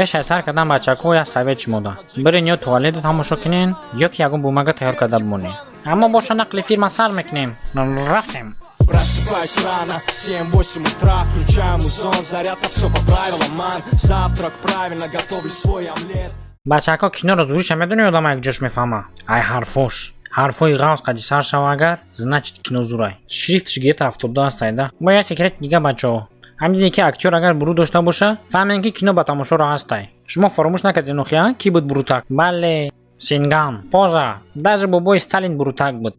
Пеш аз сар кардан, бачако, як совет шумода: бирен ё туалетро тамошо кунен, ё ки ягон бумага тайёр карда бимонед. Аммо боша, нақли филма сар мекунем. Рафтем. Просыпаюсь рано, 7-8 утра, включаю музон, зарядка, все по правилам, ман. Завтрак правильно, готовлю свой омлет. Бачако, киноро зуриша медони, одам як ҷош мефаҳма ай ҳарфош. Ҳарфҳои ғавз қади сар шава агар, значит, кино зурай. Шрифтш гирта 72 астайда. Бо як секрет дига, бачаҳо: ҳамин диде ки актёр агар бурут дошта боша, фаҳмем, ки кино ба тамошоро ҳастай. Шумо фаромӯш накардед, нохия ки буд бурутак? Бале, Сингам поза, даже бобои Сталин бурутак буд.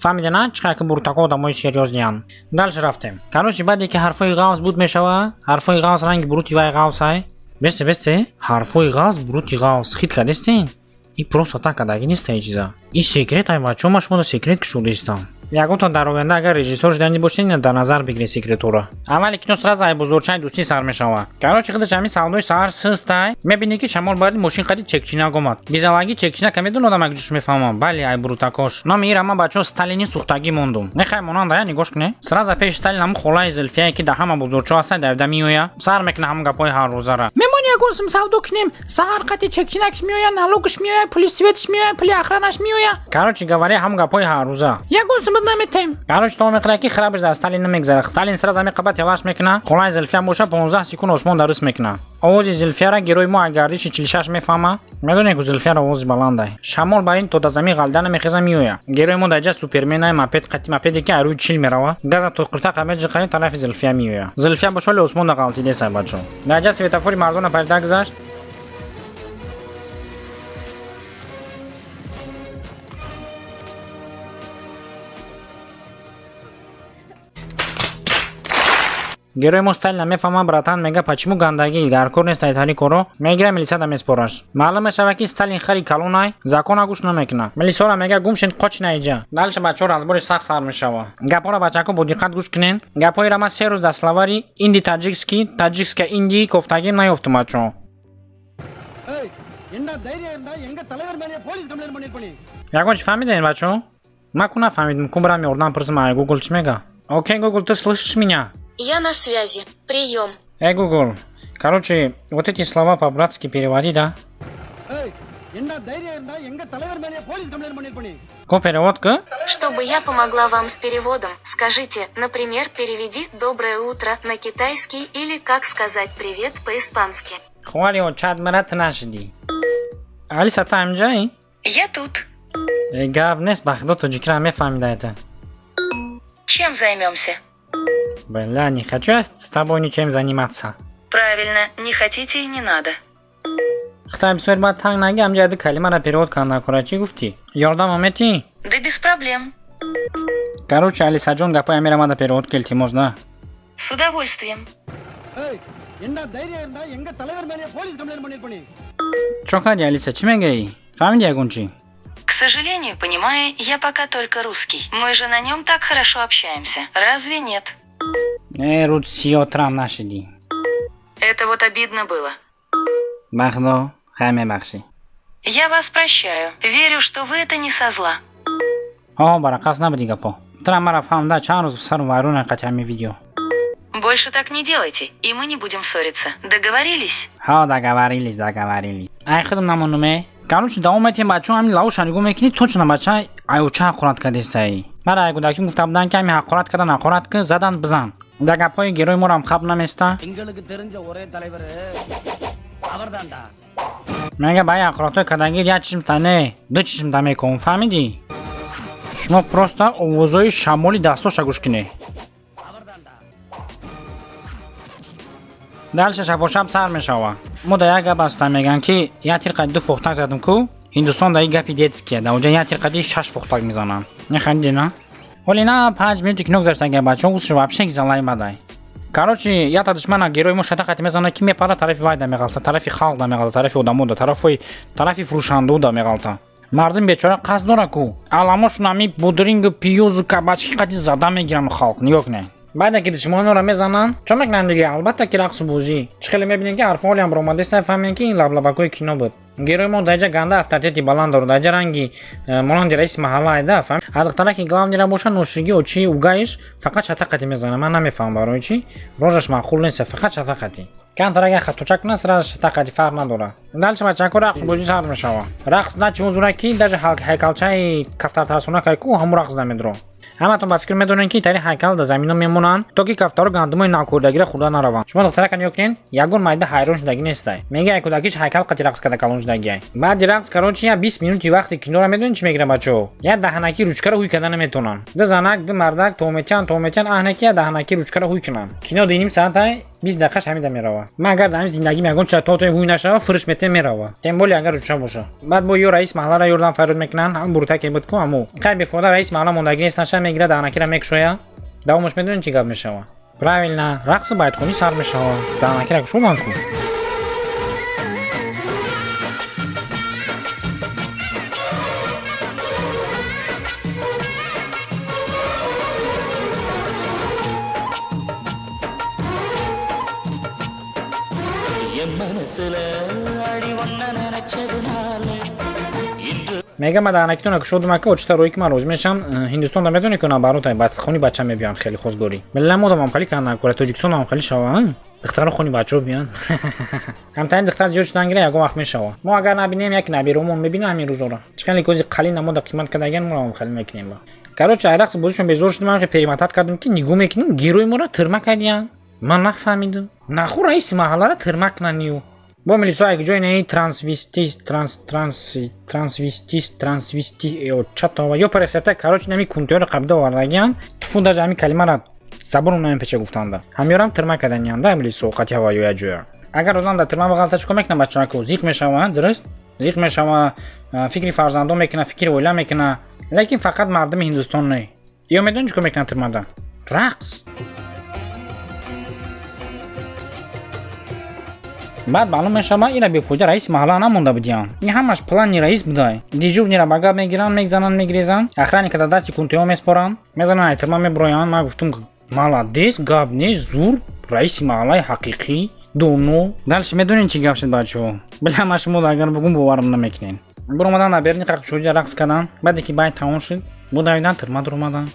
Фаҳмида на, чӣ қадр ки бурутакҳо одамои серьёзный анд. Дальше рафтем. Короче, баъде ки ҳарфҳои ғавз буд мешава, ҳарфҳои ғавз ранги бурути вай ғавзай. Бесте, бесте, ҳарфҳои ғавз, бурути ғавз хит кардестен. И просто так кадаги неста и чиза. И секрет ай, бачаҳо, ма шуморо секрет кушодаистам. Ягонтон дар оянда агар режиссёр шудани бошед, дар назар бигиред секретора. Аввали кино сразу ай бозорчаи дӯстӣ сар мешава. Короче, худаш ҳамин савдои саҳар систай, мебинӣ, ки шамол барди мошин қади чекчинак омад. Гизалаги чекчинака медон, одам як ҷуш мефаҳмам. Бале, ай бурутакош. Номи ира ман, бачаҳо, Сталини сӯхтагӣ мондум. Нехай монанда, я нигоҳ куне. Сразу пеши Сталин ҳамун холаи Зилфияе, ки дар ҳама бозорчаҳо ҳастай, давида меоя. Сар мекуна ҳамун гапҳои ҳаррӯзара. Мемони ягон сум савдо кунем, саҳар қати чекчинакш меоя, налогш меоя, пули светш меоя, пули охранаш меоя. Короче говоря, ҳамун гапҳои ҳаррӯза. Ягон сум наметем. Короче, то мехӯрад, ки храбриш дар Сталин намегзара. Сталин сразу меқаба, телаш мекуна. Холаи Зилфия боша, 15 секунд осмон дарус мекуна. Овози Зилфияра герой мо гардиши 46 мефаҳма. Медонед, ку Зилфияра овози баландай. Шамол бар ин то да замин ғалда намехеза, меоя. Герой мо даҷа суперменай, мопед қати, мопеде ки арӯи 40 мерава. Газа тоқиртақа меҷиқаи, тарафи Зилфия меоя. Зилфия бошоли осмон да ғалтидесай, бачо. Даҷа светофори мардона парида гузашт. Герой мо Сталина мефаҳма. Братан, мега, почему гандагӣ дар кор нест, айтари коро мегира, милисада меспораш. Маълум мешава, ки Сталин хари калонай, закона гӯш намекуна. Милисора мега: «Гум шин, қочина иҷа». Дальше, бачаҳо, разбори сахт сар мешава. Гапҳоро, бачако, бо диққат гӯш кунен. Гапҳоеро ман 3 рӯз дар словари инди таджикский, таджикска инди кофтагим, наёфтум, бачаҳо. ஏய், என்ன தைரியம் இருந்தா எங்க தலைவர் மேலேயே போலீஸ் கம்ப்ளைண்ட் பண்ணிருப்ப நீ? Ягон чи фаҳмидем, бачаҳо? Ман ку нафаҳмидем. Ку барам ёрдам пурсим ай Гугл, чӣ мега. Окей, Гугл, ты слышишь меня? Я на связи. Прием. Эй, Гугл, короче, вот эти слова по-братски переводи, да. ஏய், என்ன தைரியம் இருந்தா எங்க தலைவர் மேலேயே போலீஸ் கம்ப்ளைண்ட் பண்ணிருப்ப நீ? Ко перевод ка. Чтобы я помогла вам с переводом, скажите, например, переведи «доброе утро» на китайский или как сказать «привет» по-испански. Хоҳари очат мара, ту нашидӣ. Алиса, ту ҳамҷаи? Я тут. Э, гап нест, ба худо, тоҷикира мефаҳмида это. Чем займемся? Бля, не хочу я с тобой ничем заниматься. Правильно, не хотите и не надо. Хитай бисёр баъд танг наги, ҳамҷа ду калимара перевод карда кора. Чӣ гуфтӣ? Ёрдам ометӣ? Да без проблем. Короче, Алисаҷон, гапои амира мада перевод ки, илтимос, да. С удовольствием. ஏய், என்ன தைரியம் இருந்தா எங்க தலைவர் மேலேயே போலீஸ் கம்ப்ளைண்ட் பண்ணிருப்ப நீ? Чо кардӣ, Алиса, чӣ мегӯӣ? Фаҳмиди ягон чӣ? К сожалению, понимаю я пока только русский. Мы же на нем так хорошо общаемся. Разве нет? Э, руд сиётрам нашидӣ. Это вот обидно было. Ба худо, хай, мебахшӣ. Я вас прощаю. Верю, что вы это не со зла. Ҳо, барақас набуди гапо. Тура мара фаҳмда, чанд рӯз сару вайрон қати ҳами видео. Больше так не делайте, и мы не будем ссориться. Договорились? Ҳо, договорились, договорились. Ай худам намонуме. Короче, давом метиҳем, бачаҳо. Ҳамин лавоша нигоҳ мекунӣ, точно бача аюча ҳақорат кардестай. Мара ай кӯдаким гуфта буданд, ки ҳами ҳақорат кардан, ҳақорат ки задан, бизан. Дар гапҳои герой морам хаб наместа. எங்களுக்கு தெரிஞ்ச ஒரே தலைவர் அவர்தான்டா. Мега, ба ҳақоратҳои кардагӣ як чишмта не, ду чишмта мекун, фаҳмидӣ? Шумо просто овозҳои шамоли дастоша гӯш кунед. அவர்தான்டா. Дальше шабошаб сар мешава. Мо да як гап аста, мегӯянд, ки як тир қади ду фохтак задум ку. Ҳиндустон да ин гапи детския, да онҷа як тир қади шаш фохтак мезананд. Нехандиди на? Ҳоли на 5 минути кино гузаштага, бачаҳо, усш вообще гизалай бадай. Короче, якта душмана герой мо шатақати мезанад, ки мепара, тарафи вай да меғалта, тарафи халқ да меғалта, тарафи одамо да, тарафи фурӯшандао да меғалта. Мардум бечора қасд дора ку, аламошон ҳами бодрингу пиёзу кабачки қади зада мегиранд халқ. Нигоҳ кунед. Баъде ки душмононро мезананд, чо мекунанд дига? Албатта ки рақсу бозӣ. Чӣ хеле мебинем, ки ҳарфҳолиам баромадеста, фаҳмем, ки ин лаблабакҳои кино буд. Герои мо даҷа ганда авторитети баланд дорад, даҷа ранги монанди раиси маҳалла айда, фаҳм. А духтараки главный ра боша, ношиги очи угаиш фақат шатақати мезана. Ман намефаҳмам барои чӣ, рожаш маъқул нест, фақат шатақати. Камтар агар хаточа кунад, сразу шатақати, фарқ надорад. Дальше, бачако, рақс бозӣ сар мешавад. Рақс на чимо зура, ки даже ҳайкалчаи кафтартарсона ку ҳамун рақс намедро. Ҳаматон ба фикр медонед, ки тари ҳайкал дар замино мемонанд, то ки кафтаро гандумои навкӯрдагиро хӯрда нараванд. Шумо духтарака нигоҳ кунед, ягон майда ҳайрон шудагӣ нестай. Мега, ай кӯдакиш ҳайкал қати рақс карда калон шудагиай. Баъди рақс, короче, я 20 минути вақти киноро медонед чӣ мегирад, бачаҳо? Я даҳанаки ручкаро ҳуй карда наметавонанд. Ду занак, ду мардак тометян, тометян, аҳне ки я даҳанаки ручкаро ҳуй кунанд. Кино 2,5 саатай, 20 дақиқаш ҳамида мерава. Ман агар дар ҳамин зиндагим ягон ча то ҳуй нашава, фурш метем, мерава, тем более агар ручка боша. Баъд бо ё раис маҳалларо ёрдам фарёд мекунанд, ҳамн бурутаке буд ку ҳаму хай бефода раис маҳалла мондагӣ нест, наша мегирад, даҳанакиро мекушоя. Давомаш медонед чӣ гап мешава? Правильно, рақси байтхонӣ сар мешава. Даҳанакиро кушоданд ку. என் மனசுல அடி ஒன்ன நினைச்சதுனால இன்று Мега, ма даҳанакитона кушодум, ака, очита рӯи ки ман розӣ мешавам. Ҳиндустонда медонӣ ку, наоборот, хони бача мебиёнд хеле хозгорӣ. Миллам одамам хали кан кора, Тоҷикистонам хали шава, духтаро хони бачаҳо биёнд. Ҳамтарин духтар зиёд шудан гира, ягон вақт мешава. Мо агар набинем, як набиромон мебинем ҳамин рӯзоро. Чӣ хеле кози қалин намода қимат кардаган, мо хали мекунем ба. Короче, ай рақси бозишон безор шудем, ҳам перемотать кардем, ки нигоҳ мекунем, герои моро тирма кардиян. Ман нафаҳмидам. Наху раиси маҳалларо тирма кунанию. Бо милисо як ҷой неи трансвистист, транс транс трансвистист, трансвисти ё чатова ё парасета, короче, нами кунтиёро қабида овардагиян. Туфу, даже ҳамин калимара забоном намепеча гуфтанда. Ҳамёрам тирма кардания да милисо қати ҳава ё як ҷоя. Агар одам дар тирма бағалта, чӣ кор мекунад, бачако? Зиқ мешава, дуруст? Зиқ мешава, фикри фарзандон мекунад, фикри оила мекунад. Лекин фақат мардуми Ҳиндустон не. Ё медонӣ чӣ кор мекунад тирмада? Рақс. Баъд маълум мешавад, ира бефоида раиси маҳалла намонда будиям, ин ҳамаш плани раис будай. Дежурный ра ба гап мегиранд, мегзананд, мегирезанд, охранника дар дасти кунтиҳо меспоранд, мезананд, айтирма мебуроянд. Ман гуфтум, молодец, гап нест, зур, раиси маҳаллаи ҳақиқӣ доно. Дальше медонед чӣ гап шуд, бачаҳо? Била, ман шумо агар бугум, боварам намекунед. Буромадан, дар берни қақшудида рақс карданд. Баъде ки байт тамом шуд, будавидан, тирма дуромаданд.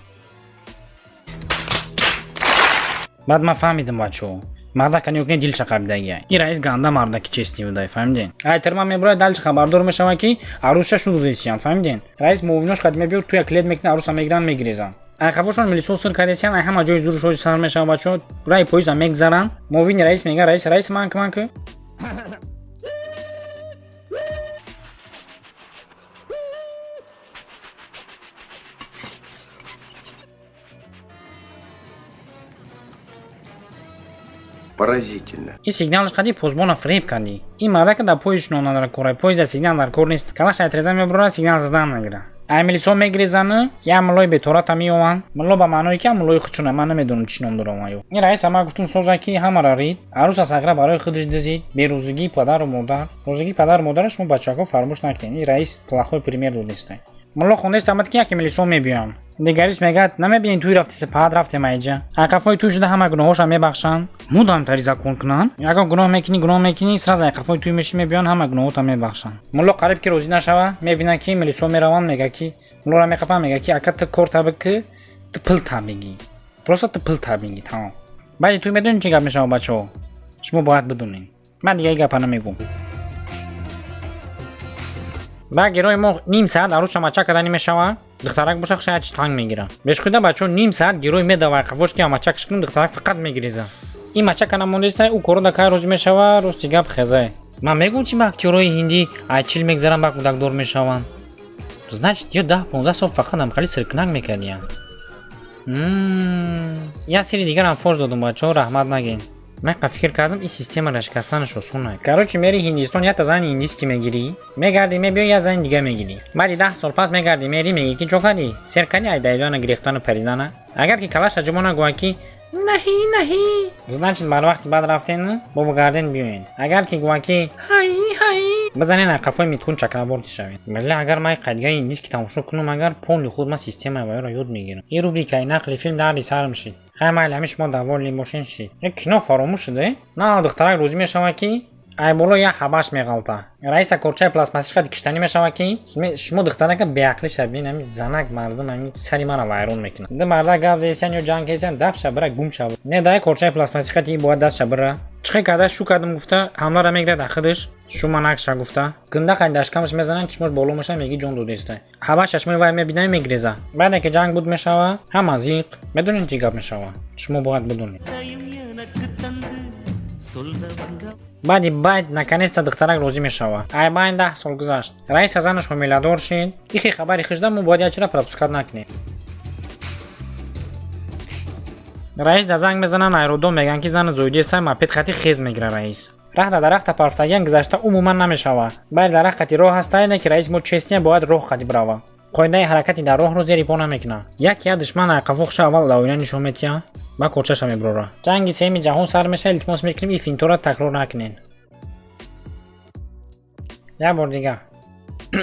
Баъд ман фаҳмидам, бачаҳо, мардака нигоҳ кунед, дилша қабидагия. Ин раис ганда мардаки честный будай, фаҳмиден? Ай тирма мебурад, дальше хабардор мешавад, ки арӯсша шудудесиян, фаҳмиден? Раис муовинош қад мебиёд, туя клет мекунад, арӯса мегиранд, мегирезанд. Ай хафошон милисо сир кардесиян, ай ҳама ҷои зурушои сар мешавад, бачаҳо, раи поиза мегзаранд. Муовини раис мега, раис, раис, ман ку, ман ку. Поразительно. Ин сигналш кардӣ, посбона фиреб кардӣ. Ин мардака дар поезд нона дар кора, поезда сигнал дар кор нест. Калаш айтреза мебурад, сигнал задан мегирад. Ай милисо мегирезану як муллои бетората меёванд. Мулло ба маъное ки муллои худшона, ман намедонам чӣ ном дорам аю. Ин раиса ман гуфтум, соза ки ҳамара рид, арӯса сағира барои худаш дизид, берӯзигии падару модар. Рӯзигии падару модара шумо, бачаҳо, фаромӯш накунед. Ин раис плохой пример додистай. Мулло хондест амад, ки яке милисо мебиёянд. Дигариш мегӯяд, намебинӣ, туй рафтеса, паҳат рафтем айҷа. Айқафои туй шуда ҳама гуноҳоша мебахшанд. Мудам тари закон кунанд. Ягон гуноҳ мекунӣ, гуноҳ мекунӣ, сразу айқафои туй мешӣ, мебиёнд, ҳама гуноҳота мебахшанд. Мулло қариб ки розӣ нашава, мебинад, ки милисо мераванд, мега, ки муллоро меқапанд, мега, ки ака, ту кор та бикӣ, ту пул та бигӣ. Просто ту пул та бигӣ, тамом. Баъди туй медонӣ чӣ гап мешава, бачаҳо? Шумо бояд бидонед. Ман дига гапа намегӯм. Баъд герои мо ним саат арӯсша мача карданӣ мешава. Духтарак боша, шояд чи танг мегира. Бешхуда, бачаҳо, ним саат герой медава қафош, ки мачакш кунем, духтарак фақат мегиреза. Ин мачака намондеста, ӯ коро да кай розӣ мешава? Рости гап, хезае. Ман мегӯм, чи ба актёрои ҳиндӣ ай 40 мегзаранд, ба кӯдакдор мешаванд. Значит, ё 10-15 сол фақат ҳамхали сиркунак мекардиянд. Як сири дигарам фош додум, бачаҳо, раҳмат нагин. Ман қа фикр кардам, ин системаро шикастанаш осона. Короче, мери Ҳиндистон, якта зани индийский мегирӣ, мегардӣ, мебиёй, як зани дига мегирӣ. Баъди 10 сол пас мегардӣ, мери, мегӣ, ки чо кардӣ, сер кардӣ ай давидана, гирехтану паридана. Агар ки калаша ҷумона гӯяд, ки наҳи, наҳи, значит, бар вақти баъд рафтен, бо гарден биёен. Агар ки гӯяд, ки ҳай, ҳай. Бизанен қафои Митхун Чакраборти шавед. Вале агар ман қайдгаи индийский тамошо кунам, агар полный худ ман системаи ваёро ёд мегирам. Ин рубрикаи нақли филм дарди сарам шид. Хай, майли, ҳами шумо довольный бошен, шид. Як кино фаромӯш шуде. На, духтарак розӣ мешавад, ки ай боло як ҳабаш меғалта. Раиса корчаи пластмассиш қади киштанӣ мешавад, ки шумо духтарака беақлӣ шавед. Ҳами занак мардум ҳами сари мара вайрон мекунад. Ду мардак гап десян ё ҷанг кесян, дафша бира, гум шава. Не, дай корчаи пластмассиш қади бояд дастша бира. Чихе карда, шу кардам гуфта, ҳамлара мегирад ахидиш, шума накша гуфта. Гында қай дашкамаш мезананд, чишмош боло меша, меги ҷон додеста. Ҳабаш чашмои вай мебинами, мегиреза. Баъде ки ҷанг буд мешава, ҳама зиқ. Медонед, чӣ гап мешава? Шумо бояд бидонед. எனக்கு தந்து சொல்ல வந்த Баъди байд наконец-то духтарак розӣ мешава. Ай байн 10 сол гузашт. Раиса занаш ҳомиладор шид. Ихи хабари хишда мо бояд якчира пропускать накунем. Раис да занг мезананд аэродом, мегӯянд, ки зани зоидеса, мопед хати хез мегира раис. Раҳ да дарахта парфтагиан гузашта умуман намешава. Байли дарахт қати роҳ ҳаста, ине ки раис мо честния бояд роҳ қати бирава. Қоидаи ҳаракати дар роҳро зери по намекунад. Як я душман ай қафо аввал да оина нишон метиҳа, ба корчаша мебурора. Ҷанги сеюми ҷаҳон сар меша, илтимос мекунем, ин финтора такрор накунен. Як бор дига.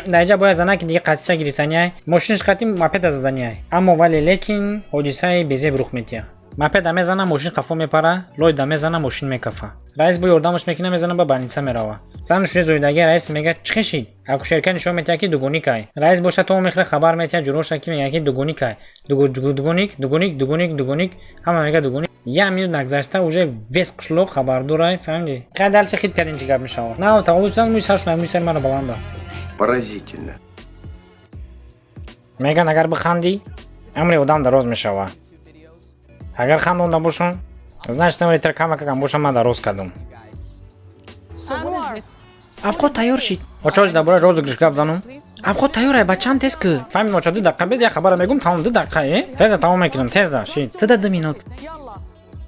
Дар инҷа бояд занаки дига қатича гирифтаниай, мошинаш қати мопеда заданиай. Аммо вале лекин ҳодисаи безеб рух метиҳад. Мопеда мезана, мошин қафо мепара, лойда мезана, мошин мекафа. Раис бо ёрдамаш мекуна, мезана, ба больница мерава. Занаш зоидаги раис мега: «Чӣ шид?» Акушерка нишон метиҳад, ки дугоникай. Раис боша то мехӯра, хабар метиҳад ҷуроша, ки мега, ки дугоникай. Дугоник, дугоник, дугоник, дугоник, ҳама мега дугоник. Як минут нагзашта уже весь қишлоқ хабардорай, фаҳмидӣ? Хай, дальше хит кардин, чӣ гап мешавад? На, таваллуд шудан, мӯи сар шуна, мӯи сари маро баланда. Поразительно. Меган, агар бихандӣ, амри одам дароз мешавад. Агар хандонда бошам, значит, амри тар камакакам боша, ман дароз кардам. Авқот тайёр шид. Очоз, дар бораи розыгрыш гап занум. Авқот тайёр ай, бачам, тез ки. Фаҳмидем, оча, 2 дақиқа без, як хабара мегум, тамом, 2 дақиқа, э? Теза тамом мекунам, тезда шид. Тида 2 минут.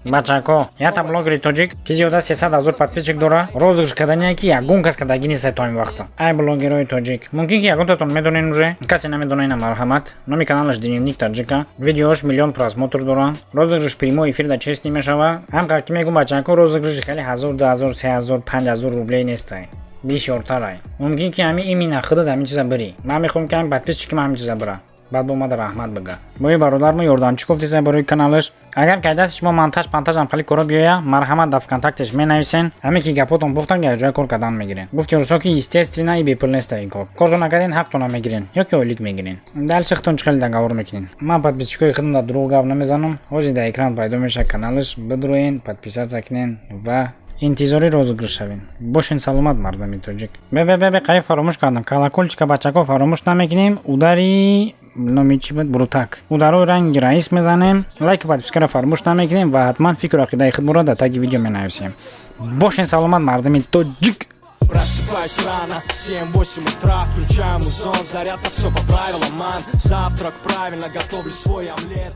Бачако, якта блогери тоҷик, ки зиёда 300 000 подписчик дора, розыгрыш кардание, ки ягон кас кардагӣ нест то ин вақта. Ай блогерои тоҷик. Мумкин, ки ягонтатон медонен уже, касе намедона, ина марҳамат. Номи каналаш «Дневник таджика». Видеош миллион просмотр дора. Розыгрыш прямой эфир да честный мешава. Ҳам ки мегум, бачако, розыгрыши хеле ҳазор, 2000, 3000, 5000 рублей нестай. Бисёртарай. Мумкин, ки ҳами имина худат ҳамин чиза бирӣ. Ман мехоҳам, ки ҳамин подписчики ман ҳамин чиза бира. Баъд бо омада раҳмат бига. Бои бародар мо ёрдамчӣ гуфтеса барои каналаш. Агар кай дасти шумо монтаж пантажам хали коро биёя, марҳамат, дар ВКонтактеш менависен. Ҳаме ки гапотон пухтан, якҷоя кор кардан мегирен. Гуфти русо, ки естественно и бепул неста ин кор. Кортон накарден, ҳақтона мегирен ё ки ойлик мегирен. Дальше худтон чӣ хеле договор мекунен. Ман подписчикои худам дар дурӯғ гап намезанам. Ҳозир дар экран пайдо мешавад каналаш, бидроен, подписаться кунен ва интизори розыгрыш шавем. Бошен саломат, мардами тоҷик. Бе, бе, бе, бе, қариб фаромӯш кардам. Колокольчика, бачако, фаромӯш намекунем. Удари номи чӣ буд, брутак, ударои ранги раис мезанем, лайку подпискаро фаромӯш намекунем ва ҳатман фикру ақидаи худморо дар таги видео менависем. Бошен саломат, мардами тоҷик. Просыпаюсь рано, 7-8 утра, включаю музон, зарядка, все по правилам, ман. Завтрак правильно, готовлю свой омлет.